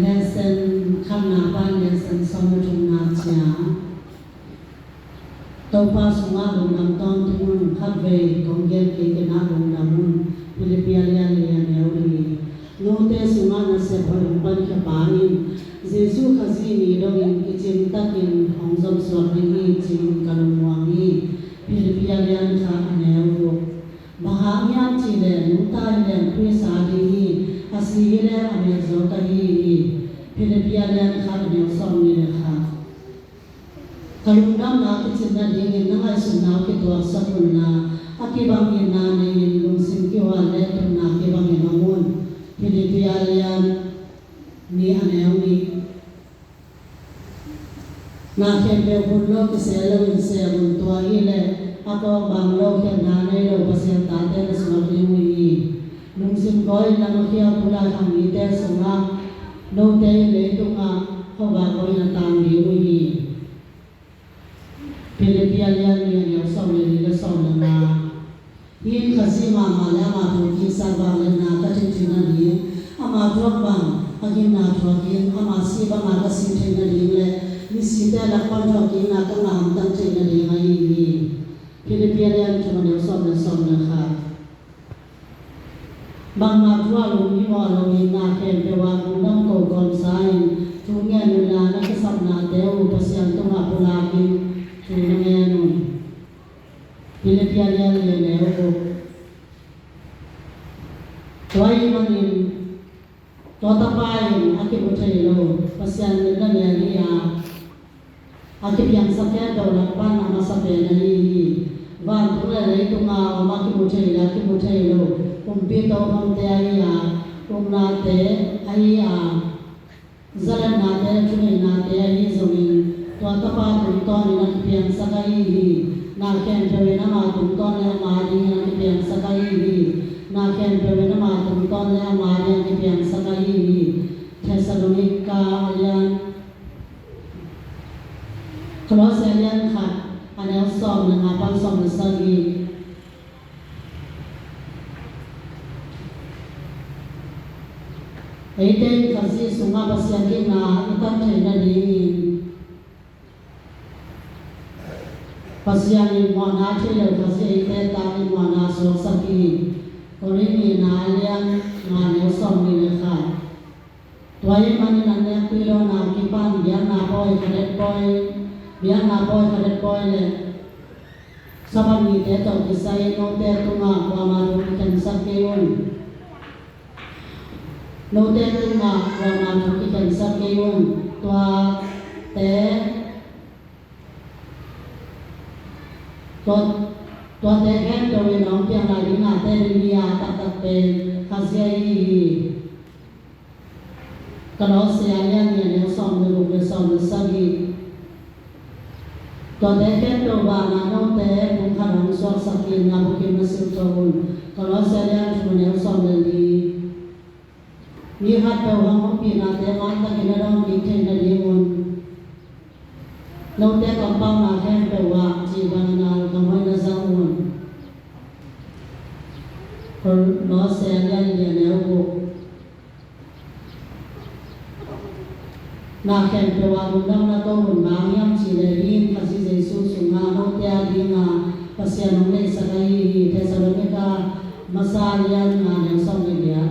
ແລະເຊັ່ນ ຂັນໜ້າບ້ານ ແລະເຊັ່ນ ສອງປະທຸມນາຈຽ ໂຕປາສຸງາລົງນຳຕ້ອງທຸງ ຂັດເວກອງແກນເກກະນະລົງນຳມຸນ ຟີລິບເປຍເລຍເລຍແນວລີ ໂນເຕສຸງານາເຊບອຍອງປັນຂະປານິນ ເຢຊູຂະຊີນີດົງອິນ ກິຈິງຕະກິນ ຮອງຈອມສວກນິງຮີຈິງກະລຸງມວງຮີ ຟີລິບເປຍເລຍນຄະອາແນວໂກ ບາຫາງຍາມຈີແລ ນຸງຕາຍແລ ຄຸຍສາດີຮີ ອາຊີຮີແລ ອາເມໂຈກະຮີຮີ ຟີລິບເປຍເລຍນຄະອາແນວສອງນີ້ແຫຼະຄະ. ກະລຸງດຳນາ ກິຈິນນາດີງິນ ນາງໄອຊຸນນາວ ກິຕົວສະກຸນນາ ອາກິບັງອິນນາ ເນອິນ ລຸງຊິງກິວາ ແລະ ຕຸນນາ ກິບັງອິນອະມຸນ ຟີລິບເປຍເລຍນ ມີອາແນວນີ້ ນາແຄນເບວບຸນໂລກິເຊລະວິນເຊບຸນຕົວອີແລ ອາກອກບາງໂລແຄນນາໃນໂລປະເຊນຕາແຕນະສວດລິງວີ ລຸງຊິມກອຍນາມະເຄຍປູລາຄັງມີແຕສະງາ ໂນເຕເລຕຸງອາ ເຂົາວ່າກອຍນາຕາງລີວີ ຟີລິບເປຍເລຍນ ແນວສອງເລນ ແລະ ສອງເລນາ ຮີນຄະຊີມາມາແລະ ອາມາທຸກິນຊາບາງແລະນາກະທິນທິນນາດີ ອາມາທວກບາງ ອາກິນນາທວກກິນ ອາມາຊີບາງອາກະຊິນເທັນນາດີ ແລະ ມີຊີແຕ່ລະຄອນທອກກິນນາກະງາມຕັງເທັນນາດີ ງາຍອີ ຟີລິບເປຍເລຍນ ທຸມາແນວສອງແລະສອງນາຄະ ບາງມາທວກລຸງມີມອລະວີນາແຄນເປວາ ລຸງດຳໂກກອນຊາຍ ທຸງແງນຸນລານະກະສັບນາແຕວ ປະຊຽງຕຸງອາປຸລາກິນ ທຸງແງນຸນ ຟີລິບເປຍເລຍນ ແນວໂກ ຕົວອີມານິນ ຕົວຕະປາຍ ອາກິໂມເທໂລ ປະຊຽງເນລະແນລີອາ ອາກິພຽງສະແກນໂດລັດບ້ານອາມາສະເປນາລີ ວານທຸງແລໄລຕຸງອາວ ອາມາກິໂມເທລາ ກິໂມເທໂລ ອຸມປີໂຕຄອມເຕອາອີອາ ອຸມນາເຕອາອີອາ ຈະລະນາເຕ ຈຸເນນາເຕ ອາຮີໂຈງອິງ ຕົວຕະປາຕຸງຕອນ ນາກິພຽງສະກາອີຮີ ນາແຄນເປເວນາມາຕຸງຕອນ ແລະ ອາມາດີ ນາກິພຽງສະກາອີຮີ ນາແຄນເປເວນາມາຕຸງຕອນ ແລະ ອາມາດີ ນາກິພຽງສະກາອີຮີ ເທສະໂລນິກາອາລຽນ ໂຄລອສເຊລຽນ ຂັດ ອາແນວສອງ ແລະ ອາປັນສອງ ແລະ ສະກີ ເອເຕນ ຄາຊິສຸງາ ປະຊຽງກິນນາ ອີຕັນ ເທນນາດີ ປະຊຽງອິນມອນາ ເທເລີ ຄາຊິ ເອເຕນ ຕາງອິນມອນາ ສວກສະກີ ໂກລິນີນາ ອາລຽນ ງານແນວສອງນີ້ແຫຼະຄະ. ຕົວເອງມັນນີ້ນັ້ນແນບປີໂລນາກິປັນ ບຽງນາປອຍ ຄະເດັດປອຍ ບຽງນາປອຍ ຄະເດັດປອຍ ແລະ ສະບັນນີເຕໂຕກິໄຊ ໂນເຕຕຸງາ ວາມາທຸກິແຄນສັກເກຍຸນ ໂນເຕຕຸງາ ວາມາທຸກິແຄນສັກເກຍຸນ ຕົວເຕ ຕົວ ຕົວເຕແຄນໂຕເວນອງ ປຽງລາລີນາເຕລິນຍາ ຕັກຕັກເປ ຄາເຊຍອີ ກະລໍເຊຍ ອາຍາເນຍ ແນວສອງ ເນລຸກ ແນວສອງ ເນຊາບີ ຕົວແຕແຄນໂຕບານາໂນແຕ ປຸງຄະນອງ ສວກສະກິນ ນາບຸຄິນ ມາຊິວໂຕອຸນ ກະລໍເຊຍ ອາຍາ ທຸມະແນວສອງ ເນລີ ມີຮັດເຕົາ ຮອງ ຮອງປີນາແຕ ມານຕະກິນ ນະດອງກິນ ເທັນ ນະດີມຸນ ໂນແຕກຳປາວ ນາແຄນໂຕວາ ຈີບານານາ ກຳໄວ້ ນາຊາອຸນ ກະລໍເຊຍ ອາຍາ ເນຍ ແນວໂກ ນາແຄນເປວາ ລຸງດຳນາໂຕບຸນບາງ ຍາມຊີແລ ຮີນ ຄາຊິເຈຊູ ສຸງາ ໂນເຕອາດີງາ ປະເຊຍ ນ້ອງເລກ ສະກາຍ ເທສະໂລນິກາ ມາຊາລຽນ ງານແນວສອງ ເລເລຍ